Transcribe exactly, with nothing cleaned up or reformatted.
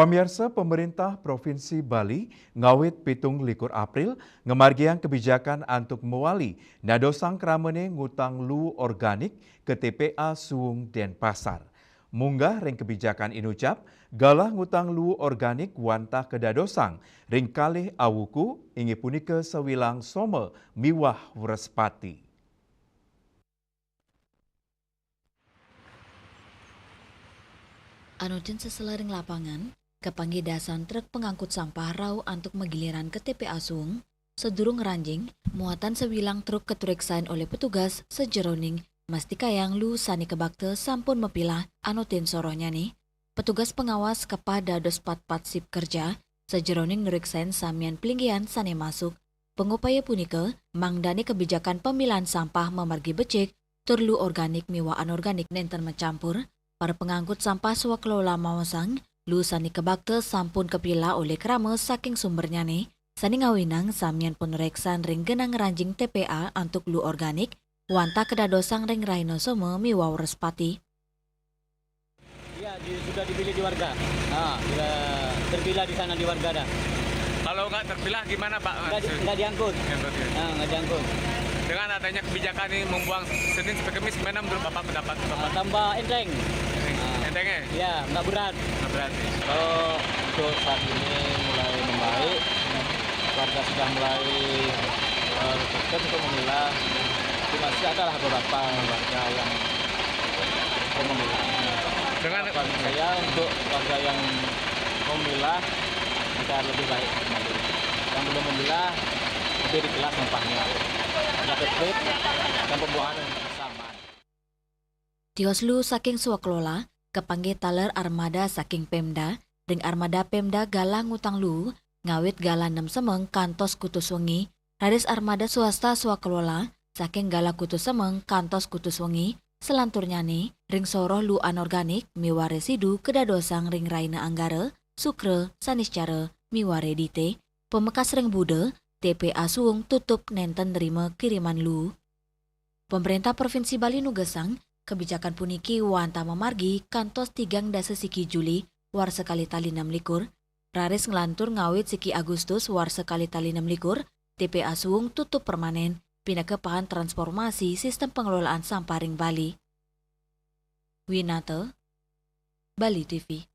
Pamiarsa, pemerintah Provinsi Bali ngawit pitung likur April ngamargiang kebijakan antuk mawali nadosang kramane ngutang luu organik ke T P A Suwung Denpasar. Munggah ring kebijakan inucap, galah ngutang luu organik wantah kadadosang ring kalih awuku, inggih punika Sawilang Soma miwah Wrespati. Anutin sesela ring lapangan, kapanggih dasan truk pengangkut sampah rauh antuk magiliran ke T P A Suwung, sadurung ngranjing, muatan sawilang truk katureksain olih petugas sajeroning mastikayang luu sane kabakta sampun mapilah anutin sorohnyane. Petugas pengawas kepah dados patpat sip kerja, sajeroning nureksain samian palinggihan sane masuk. Pangupaya punika, mangdane kebijakan pamilahan sampah mamargi becik, tur luu organik miwah anorganik nenten macampur. Para pengangkut sampah swakelola maosang, luu sane kabakta sampun kapilah olih krama saking sumbernyane, sane ngawinang samian panureksan ring genah ngranjing T P A antuk luu organik, wantah kadadosang ring rahina Soma miwah Wrespati. Iya, di, sudah dipilih di warga. Nah, sudah terpilah di sana di warga dah. Kalau nggak terpilah gimana Pak? Nggak, di, nggak diangkut. Yang betul. Nah, nggak diangkut. Dengan adanya kebijakan ini membuang Senin sampai Kamis, gimana menurut Bapak pendapat Nah, Bapak? tambah enteng. Entengnya? Ya, nggak berat. Nggak berarti. Kalau untuk saat ini mulai membaik, warga sudah mulai eh, tertib untuk memilah. Tapi masih ada lah beberapa warga yang belum memilah. Dengan Harapan saya untuk warga yang memilah agar lebih baik kembali. Yang belum memilah lebih dipilah sampahnya. Agar tertib dan pembuangan yang sama. Tios luu saking swakelola, kapanggih taler armada saking Pemda, ring armada Pemda galah ngutang luu, ngawit galah nem semeng kantos kutus wengi, raris armada swasta swakelola, saking galah kutus semeng kantos kutus wengi, salanturnyane, ring soroh luu anorganik, miwah residu kadadosang ring rahina Anggara, Sukra, Saniscara, miwah Redite, pamekas ring Buda, T P A Suwung tutup nenten nrima kiriman luu. Pemerintah Provinsi Bali nugesang, kebijakan puniki wantah mamargi kantos tigang dasa siki Juli warsa kalih tali enam likur, raris nglantur ngawit siki Agustus warsa kalih tali enam likur, T P A Suwung tutup permanen, pinaka pahan transformasi sistem pengelolaan sampah ring Bali. Winata, Bali T V.